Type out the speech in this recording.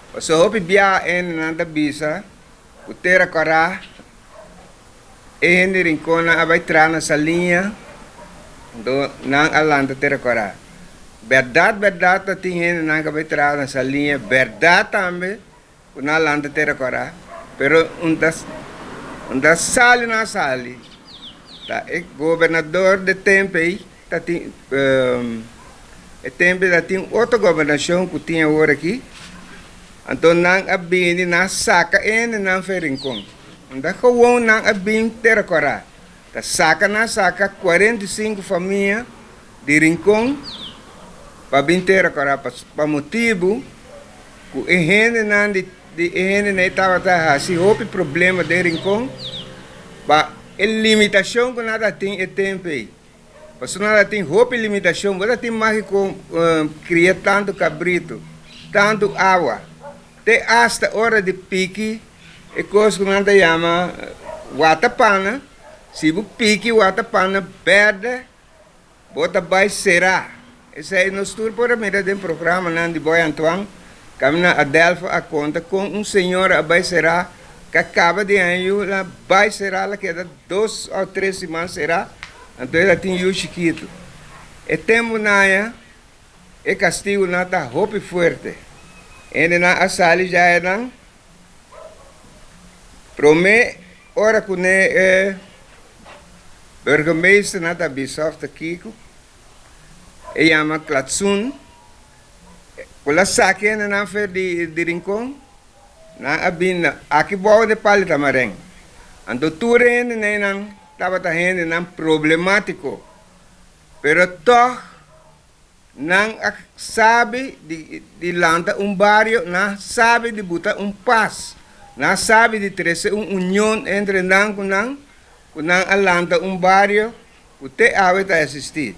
Pasobra hopi biaha hendenan ta bisa ku Tera Kòrá e hende Rinkonnan a bai traha na Saliña, anto nan a lanta Tera Kòrá. Bèrdat bèrdat ta tin hendenan ku a bai traha na Saliña, bèrdat tambe ku nan a lanta Tera Kòrá, pero un ta un ta sali nan a sali. Ta e gobernador de tempu ei ta tin e tempu ei ta tin otro gobernashon ku tin awor aki, anto nan a bini nan a saka e hendenan for Rincon. Unda gewoon nan a bin Tera Kòrá ta saka nan a saka 45 famia di Rincon pa bin Tera Kòrá pa motibu ku e hendenan di di e hendenan ei tabata hasi hopi problema den Rincon pa e limitashon ku nan ta tin e tempu ei. Pasobra nan ta tin hopi limitashon, bo ta tin mas ku kria tantu kabritu, tantu awa, te asta ora di piki e kos ku nan ta yama watapana, si bo piki watapana bèrdè, Bo ta bai será. Esei nos tur por a mira den programanan di Boy Antoine, kaminda Adelfo a konta kon un señora a bai será ku a kaba di haña yu, el a bai será, el a keda 2 òf 3 siman será, anto el a tin yu chikitu. E tempu naña e kastigunan ta hopi fuerte. Hendenan a sali djaenan promé ora ku ne e burgemeester ta bisa òf ta kiko, e yama Klatsun, ku el a saka hendenan for di Rincon, nan a bin aki bou di Palo Tamarijn. Anto tur hendenan tabata hendenan problemátiko, pero tòg nan a sabi di lanta un bario, nan sabi di buta un pas, nan sabi di trese un union entre nan ku nan, ku nan a lanta un bario ku te awe ta eksistí.